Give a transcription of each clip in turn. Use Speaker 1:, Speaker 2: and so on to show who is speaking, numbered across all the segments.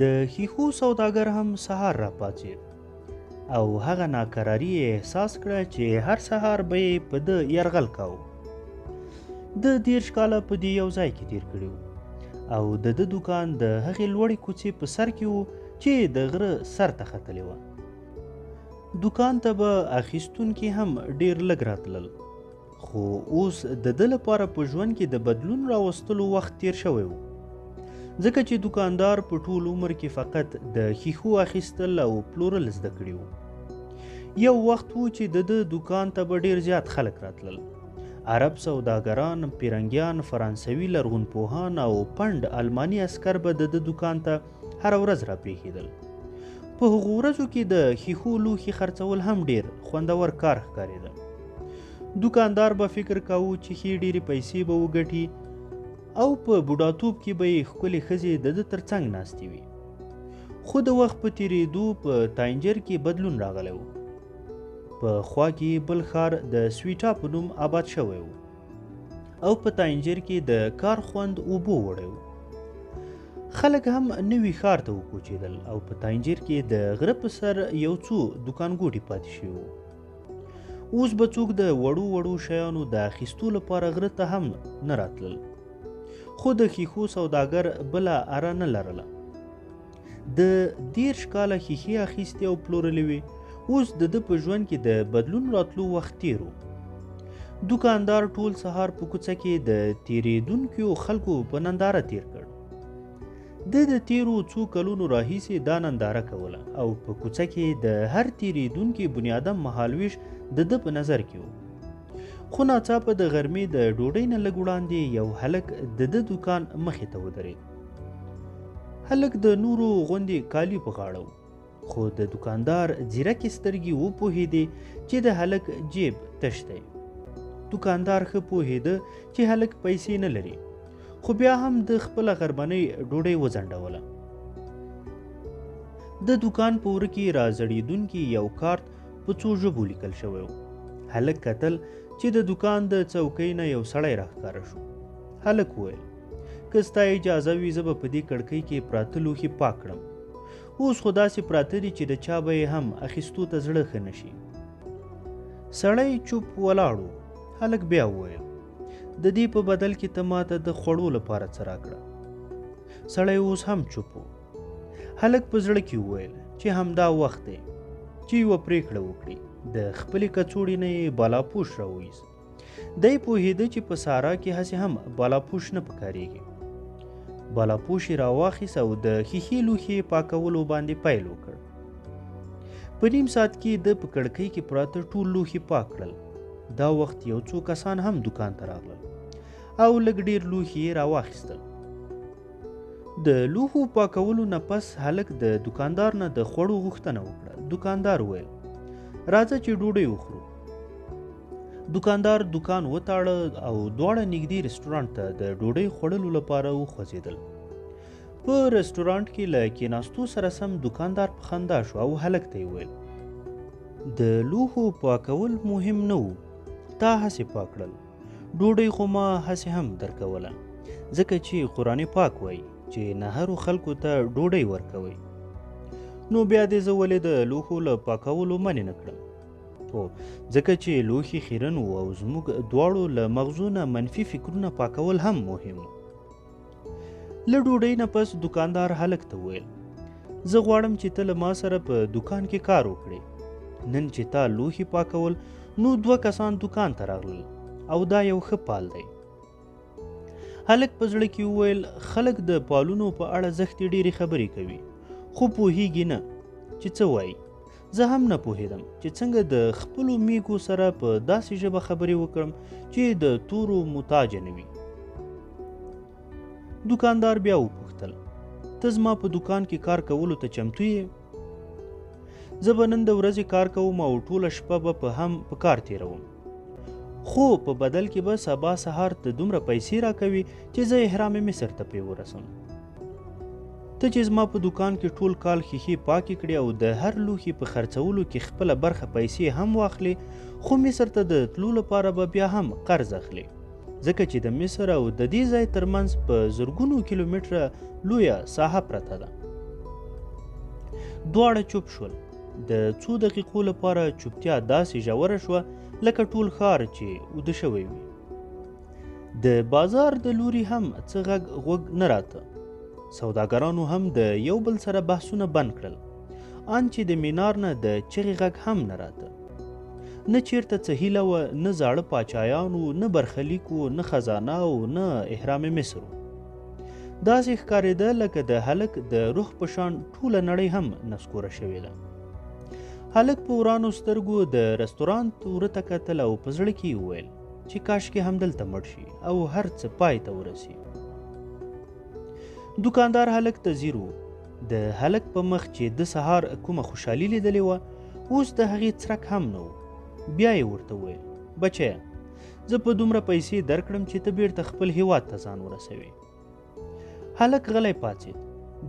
Speaker 1: د ښیښو سوداګر هم سهار راپاڅېد او هغه ناکراري یې احساس کړه چې هر سهار به یې په ده یرغل کاوه. ده 30 کاله په دې یو ځای کې تېر کړي وو او د ده دوکان د هغې لوړې کوڅې په سر کې و چې د غره سر ته ختلې وه. دوکان ته به اخیستونکي هم ډېر لږ راتلل، خو اوس د ده لپاره په ژوند کې د بدلون راوستلو وخت تېر شوی و، ځکه چې دوکاندار په ټول عمر کې فقط د ښیښو اخیستل او پلورل زده کړي وو. یو وخت و چې د ده دوکان ته به ډېر زیات خلک راتلل. عرب سوداګران، پیرنګیان، فرانسوي لرغونپوهان او پنډ الماني عسکر به د ده دوکان ته هره ورځ راپېښېدل. په هغو ورځو کې د ښیښو لوښي خرڅول هم ډېر خوندور کار ښکارېده. دوکاندار به فکر کاوه چې ښې ډېرې پیسې به وګټي او په بوډاتوب کې به یې ښکلې ښځې د ده تر څنګ ناستې وي. خو د وخت په تېرېدو په تاینجر کې بدلون راغلی و. په خوا کې بل ښار د سویټا په نوم آباد شوی و او په تاینجر کې د کار خوند اوبو وړی و. خلک هم نوي ښار ته وکوچېدل او په تاینجر کې د غره په سر یو څو دوکانګوټي پاتې شوي وو. اوس به څوک د وړو وړو شیانو د اخیستو لپاره غره ته هم نه راتلل، خو د ښیښو سوداګر بله اره نه لرله. د 30 کاله ښیښې اخیستې او پلورلې وې. اوس د ده په ژوند کې د بدلون راتلو وخت تېر و. دوکاندار ټول سهار په کوڅه کې د تېرېدونکیو خلکو په ننداره تېر کړ. ده د تېرو څو کلونو راهیسې دا ننداره کوله او په کوڅه کې د هر تېرېدونکي بنیادم مهالوېش د ده په نظر کې و. خو ناڅاپه د غرمې د ډوډۍ نه لږ وړاندې یو هلک د ده دوکان مخې ته ودرېد. هلک د نورو غوندې کالي په غاړه و، خو د دوکاندار ځیرکې سترګې وپوهېدې چې د هلک جیب تش دی. دوکاندار ښه پوهېده چې هلک پیسې نه لري، خو بیا هم د خپله غرمنۍ ډوډۍ وځنډوله. د دوکان په وره کې راځړېدونکي یو کارت په څو ژبو لیکل شوی و. هلک کتل چې د دوکان د څوکۍ نه یو سړی راښکاره شو. هلک وویل، که ستا اجازه وي زه به په دې کړکۍ کې پراته لوښي پاک کړم. اوس خو داسې پراته دي چې د چا به یې هم اخیستو ته زړه ښه نه شي. سړی چوپ ولاړ و. هلک بیا وویل، د دې په بدل کې ته ماته د خوړو لپاره څه راکړه. سړی اوس هم چوپ و. هلک په زړه کې وویل چې همدا وخت دی چې یوه پرېکړه وکړي. د خپلې کڅوړې نه یې بالاپوش راوایست. دی پوهېده چې په سارا کې هسې هم بالاپوش نه پکارېږي. بالاپوش یې راواخیست او د ښیښې لوښي یې پاکولو باندې پیل وکړ. په نیم ساعت کې ده په کړکۍ کې پراته ټول لوښي پاک کړل. دا وخت یو څو کسان هم دوکان ته راغلل او لږ ډېر لوښي یې راواخیستل. د لوښو پاکولو نه پس هلک د دوکاندار نه د خوړو غوښتنه وکړه. دوکاندار وویل، راځه چې ډوډۍ وخورو. دوکاندار دوکان وتاړه او دواړه نږدې رستورانت ته د ډوډۍ خوړلو لپاره وخوځېدل. په رستورانت کې له کېناستو سره سم دوکاندار په خندا شو او هلک ته یې وویل، د لوښو پاکول مهم نه و، تا هسې پاک کړل. ډوډۍ خو ما هسې هم درکوله، ځکه چې قرآن پاک وایي چې نهرو خلکو ته ډوډۍ ورکوئ. نو بیا دې زه ولې د لوښو له پاکولو منې نه کړم؟ هو، ځکه چې لوښي خیرن وو او زموږ دواړو له مغزو نه منفي فکرونه پاکول هم مهم وو. له ډوډۍ نه پس دوکاندار هلک ته وویل، زه غواړم چې ته له ما سره په دوکان کې کار وکړې. نن چې تا لوښي پاکول نو 2 کسان دوکان ته راغلل او دا یو ښه پال دی. هلک په زړه کې وویل، خلک د پالونو په اړه زښتې ډېرې خبرې کوي، خو پوهیږي نه چې څه وایي. زه هم نه پوهېدم چې څنګه د خپلو میږو سره په داسې ژبه خبرې وکړم چې د تورو محتاجه نه وي. دوکاندار بیا وپوښتل، ته زما په دوکان کې کار کولو ته چمتو یې؟ زه به نن د ورځې کار کوم او ټوله شپه به په هم په کار تېروم، خو په بدل کې به سبا سهار ته دومره پیسې راکوي چې زه اهرام مصر ته پرې ورسم. ته چې زما په دوکان کې ټول کال ښیښې پاکې کړې او د هر لوښي په خرڅولو کې خپله برخه پیسې هم واخلې، خو مصر ته د تلو لپاره به بیا هم قرض اخلې، ځکه چې د مصر او د دې ځای ترمنځ په زرګونو کیلومتره لویه ساحه پرته ده. دواړه چوپ شول. د څو دقیقو لپاره چوپتیا داسې ژوره شوه لکه ټول ښار چې اوده شوی وي. د بازار د لوري هم څه غږ غوږ نه راته. سوداګرانو هم د یو بل سره بحثونه بند کړل، ان چې د مینار نه د چغې غږ هم نه راته. نه چیرته څه هیله وه، نه زاړه پاچایان وو، نه برخلیک و، نه خزانه او نه اهرام مصر و. داسې ښکارېده لکه د هلک د روح په شان ټوله نړۍ هم نسکوره شوې ده. هلک په ورانو سترګو د رستورانت وره ته کتل او په زړه کې یې وویل چې کاشکې همدلته مړ شي او هر څه پای ته ورسي. دوکاندار هلک ته ځیر و. د هلک په مخ چې د سهار کومه خوشحالي لیدلې وه، اوس د هغې څرک هم نه و. بیا یې ورته وویل، بچیه، زه په دومره پیسې درکړم چې ته بیرته خپل هیواد ته ځان ورسوې. هلک غلی پاڅېد،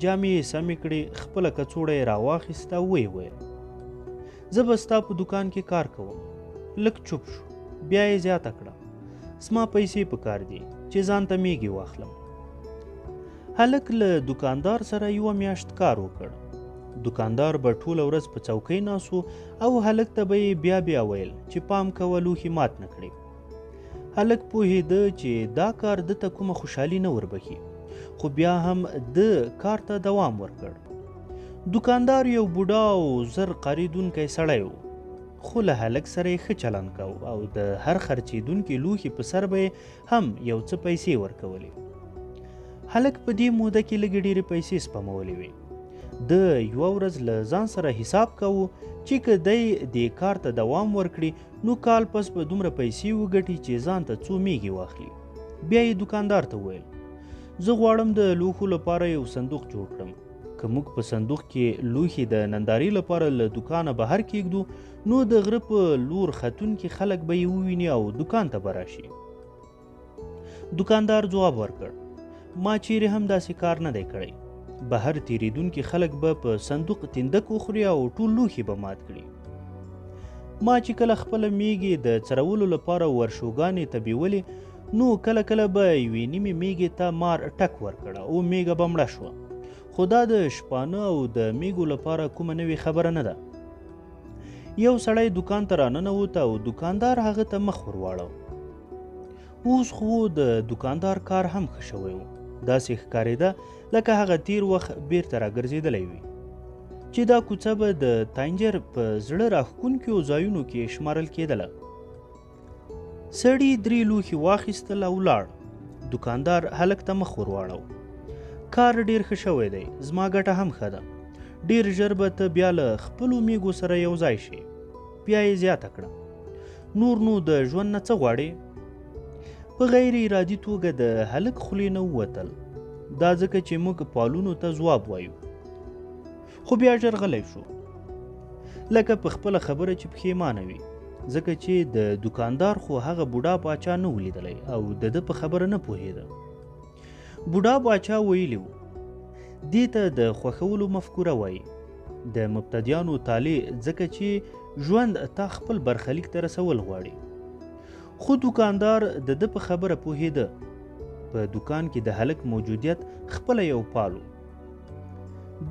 Speaker 1: جامې یې سمې کړې، خپله کڅوړه یې راواخیسته او ویې ویل، زه به ستا په دوکان کې کار کوم. لږ چوپ شو، بیا یې زیاته کړه، زما پیسې په کار دي چې ځان ته میږي واخلم. هلک له دوکاندار سره یوه میاشت کار وکړ. دوکاندار به ټوله ورځ په څوکۍ ناست و او هلک ته به یې بیا بیا ویل چې پام کوه لوښي مات نه کړې. هلک پوهېده چې دا کار ده ته کومه خوشحالي نه وربښي، خو بیا هم ده کار ته دوام ورکړ. دوکاندار یو بوډا او زر قاریدونکی سړی و، خو له هلک سره یې ښه چلند کاوه او د هر خرڅېدونکي لوښي په سر به یې هم یو څه پیسې ورکولې. هلک په دې موده کې لږې ډېرې پیسې سپمولې وې. ده یوه ورځ له ځان سره حساب کاوه چې که دی دې کار ته دوام ورکړي نو کال پس به دومره پیسې وګټي چې ځان ته څو میږي واخلي. بیا یې دوکاندار ته وویل، زه غواړم د لوښو لپاره یو صندوق جوړ کړم. که موږ په صندوق کې لوښي د نندارې لپاره له دوکانه بهر کېږدو نو د غره په لور ختونکي خلک به یې وویني او دوکان ته به راشي. دوکاندار ځواب ورکړ، ما چیرې هم داسې کار نه دی کړی. بهر تیریدونکي خلک به په صندوق تیندک وخوري او ټول لوښي به مات کړي. ما چې کله خپله میږې د څرولو لپاره ورشوګانې ته بیولې نو کله کله به یوې نیمې میږې ته مار ټک ورکړ او میږه به مړه شوه. خو دا د شپانه او د میږو لپاره کومه نوې خبره نه ده. یو سړی دوکان ته راننوت او دوکاندار هغه ته مخ ورواړاوه. اوس خو د دوکاندار کار هم ښه شوی و. داسې ښکارېده لکه هغه تیر وخت بیرته راګرځېدلی وي چې دا کوڅه به د تاینجر په زړه راښکونکیو ځایونو کې شمارل کېدله. سړي درې لوښي واخیستل او لاړ. دوکاندار هلک ته مخ ورواړاوه. کار ډېر ښه شوی دی، زما ګټه هم ښه ده. ډېر ژر به ته بیا له خپلو میږو سره یو ځای شې. بیا یې زیاته کړه، نور نو د ژوند نه څه غواړې؟ په غیر ارادي توګه د هلک خولې نه ووتل، دا ځکه چې موږ پالونو ته ځواب وایو. خو بیا ژر غلی شو، لکه په خپله خبره چې پښېمانه وي، ځکه چې د دوکاندار خو هغه بوډا پاچا نه و لیدلی او د ده په خبره نه پوهېده. بوډا پاچا ویلي و، دې ته د خوښولو مفکوره وایي، د مبتدیانو طالع، ځکه چې ژوند تا خپل برخلیک ته رسول غواړي. خو دوکاندار د ده په خبره پوهېده. په دوکان کې د هلک موجودیت خپله یو پال و.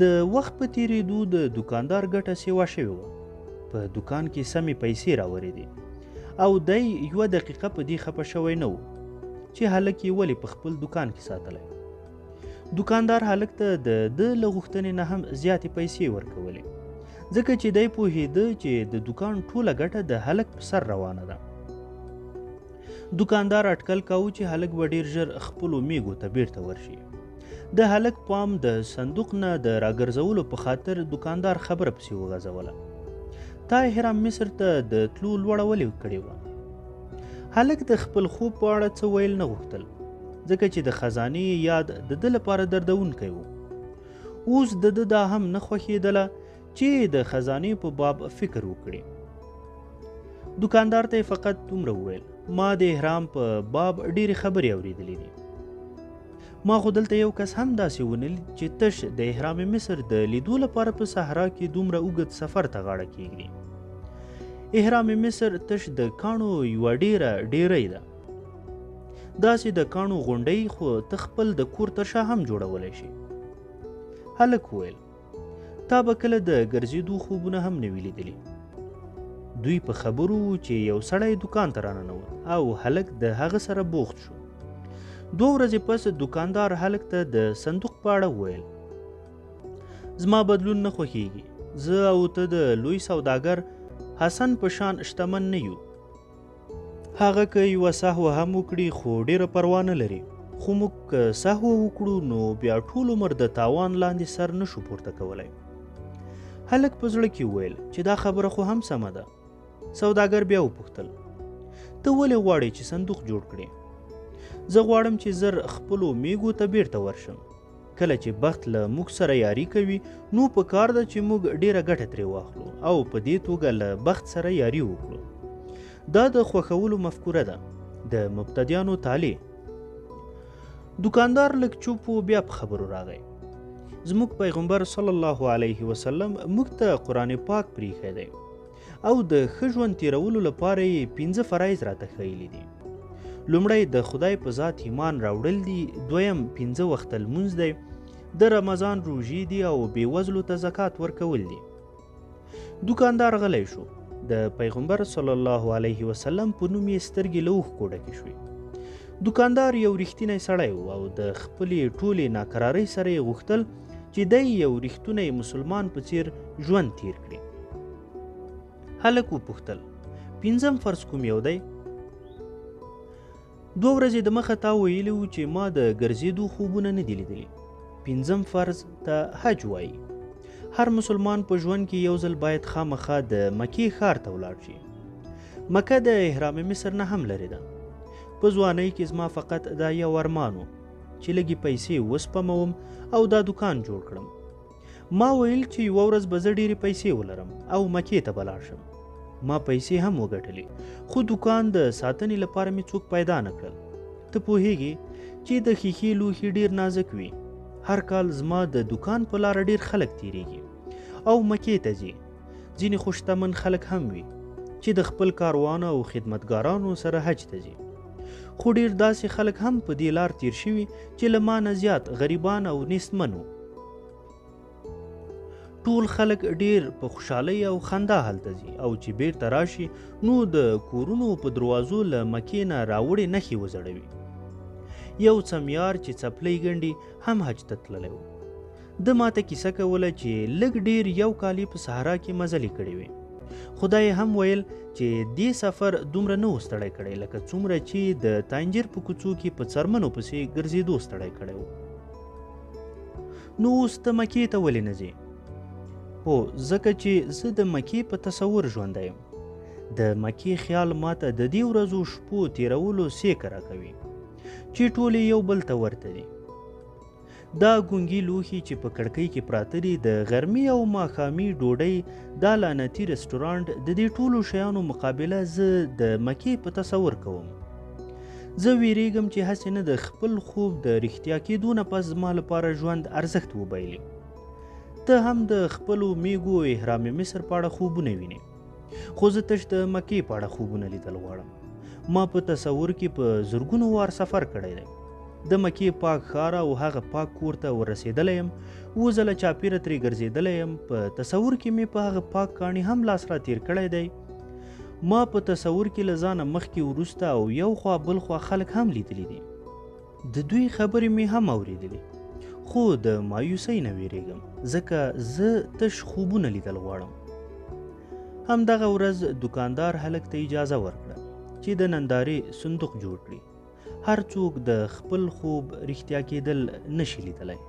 Speaker 1: د وخت په تېرېدو د دوکاندار ګټه سیوا شوې وه. په دوکان کې سمې پیسې راورېدې او دی یوه دقیقه په دې خپه شوی نه و چې هلک یې ولې په خپل دوکان کې ساتلی. دوکاندار هلک ته د ده له غوښتنې نه هم زیاتې پیسې ورکولې، ځکه چې دی پوهېده چې د دوکان ټوله ګټه د هلک په سر روانه ده. دوکاندار اټکل کاوه چې هلک به ډېر ژر خپلو میږو ته بیرته ورشي. د هلک پام د صندوق نه د راګرځولو په خاطر دوکاندار خبره پسې وغځوله، تا اهرام مصر ته د تلو لوړه ولې کړې وه؟ هلک د خپل خوب په اړه څه ویل نه غوښتل، ځکه چې د خزانې یاد د ده لپاره دردونکی و. اوس د ده دا هم نه خوښېدله چې د خزانې په باب فکر وکړي. دوکاندار ته یې فقط دومره وویل، ما د اهرام په باب ډېرې خبرې اورېدلې دي. ما خو دلته یو کس هم داسې ونه لید چې تش د اهرام مصر د لیدو لپاره په صحرا کې دومره اوږد سفر ته غاړه کېږدي. اهرام مصر تش د کاڼو یوه ډېره ډېرۍ ده. داسې د کاڼو غونډۍ خو ته خپل د کور تر شا هم جوړولی شي. هلک وویل، تا به کله د ګرځېدو خوبونه هم نه وي لیدلي. دوی په خبرو وو چې یو سړی دوکان ته راننوت او هلک د هغه سره بوخت شو. 2 ورځې پس دوکاندار هلک ته د صندوق په اړه وویل: زما بدلون نه خوښیږي. زه او ته د لوی سوداګر حسن په شان شتمن نه یو. هغه که یوه سهوه هم وکړي خو ډېره پروا نه لري، خو موږ که سهوه وکړو نو بیا ټول عمر د تاوان لاندې سر نشو پورته کولی. هلک په زړه کې وویل چې دا خبره خو هم سمه ده. سوداګر بیا وپوښتل: ته ولې غواړې چې صندوق جوړ کړې؟ زه غواړم چې زر خپلو میږو ته بیرته ورشم. کله چې بخت له موږ سره یاري کوي نو په کار ده چې موږ ډېره ګټه ترې واخلو او په دې توګه له بخت سره یاري وکړو. دا د خوښولو مفکوره ده، د مبتدیانو طالع. دوکاندار لږ چوپ و، بیا په خبرو راغی: زموږ پیغمبر صلی الله علیه وسلم موږ ته قرآن پاک پریښی دی او د ښه ژوند تیرولو لپاره یې 5 فرایض راته ښیلي دي. لومړی د خدای په ذات ایمان راوړل دي، دویم 5 وخته لمونځ دی، د رمضان روژې دي او بېوزلو ته زکات ورکول دي. دوکاندار غلی شو. د پیغمبر صلی الله علیه وسلم په نوم یې سترګې له اوښکو ډکې شوې. دوکاندار یو رښتینی سړی و او د خپلې ټولې ناکرارۍ سره یې غوښتل چې دی یو رښتونی مسلمان په څیر ژوند تیر کړي. هلک وپوښتل: 5 فرض کوم یو دی؟ 2 ورځې د مخه تا ویلي وو چې ما د ګرځېدو خوبونه نه دي لیدلي. 5 فرض ته حج وایي. هر مسلمان په ژوند کې یو ځل باید خامخا د مکې ښار ته ولاړ شي. مکه د اهرام مصر نه هم لرې ده. په ځوانۍ کې زما فقط دا یو ارمان و چې لږې پیسې وسپموم او دا دوکان جوړ کړم. ما ویل چې یوه ورځ به زه ډېرې پیسې ولرم او مکې ته به لاړ شم. ما پیسې هم وګټلې، خو دوکان د ساتنې لپاره مې څوک پیدا نه کړل. ته پوهېږې چې د ښیښې لوښي ډېر نازک وي. هر کال زما د دوکان په لاره ډېر خلک تیریږي او مکې ته ځي. ځینې خو شتمن خلک هم وي چې د خپل کاروان او خدمتګارانو سره حج ته ځي، خو ډېر داسې خلک هم په دې لار تیر شوي چې له ما نه زیات غریبان او نیستمن وو. ټول خلک ډېر په خوشحالۍ او خندا هلته ځي او چې بیرته راشي نو د کورونو په دروازو له مکې نه راوړې نښې وځړوي. یو څمیار چې څپلۍ ګنډي هم حج ته تللی و. ده ماته کیسه کوله چې لږ ډېر یو کال یې په صحرا کې مزلې کړې وې، خو دا یې هم ویل چې دې سفر دومره نه و ستړی کړی لکه څومره چې د تاینجر په کوڅو کې په څرمنو پسې ګرځېدو ستړی کړی و. نو اوس ته مکې ته ولې نه ځې؟ هو، ځکه چې زه د مکې په تصور ژوندی یم. د مکې خیال ماته د دې ورځو شپو تېرولو سیکه راکوي چې ټولې یو بل ته ورته دي. دا ګونګي لوښي چې په کړکۍ کې پراته دي، د غرمې او ماښامي ډوډۍ، دا لعنتي رستورانت، د دې ټولو شیانو مقابله زه د مکې په تصور کوم. زه ویریږم چې هسې نه د خپل خوب د رښتیا کېدو نه پس زما لپاره ژوند ارزښت وبایلي. ته هم د خپلو میږو اهرام مصر په اړه خوبونه وینې، خو زه تش د مکې په اړه خوبونه لیدل غواړم. ما په تصور کې په زرګونو وار سفر کړی دی. د مکې پاک ښار او هغه پاک کور ته ورسېدلی یم، 7 ځله چاپېره ترې ګرځېدلی یم. په تصور کې مې په هغه پاک کاڼي هم لاس را تیر کړی دی. ما په تصور کې له ځانه مخکې وروسته او یو خوا بل خوا خلک هم لیدلي دي. د دوی خبرې مې هم اورېدلي، خو د مایوسۍ نه ویرېږم، ځکه زه تش خوبونه لیدل غواړم. همدغه ورځ دوکاندار هلک ته اجازه ورکړه چې د نندارې صندوق جوړ کړي. هر څوک د خپل خوب رښتیا کېدل نشي لیدلی.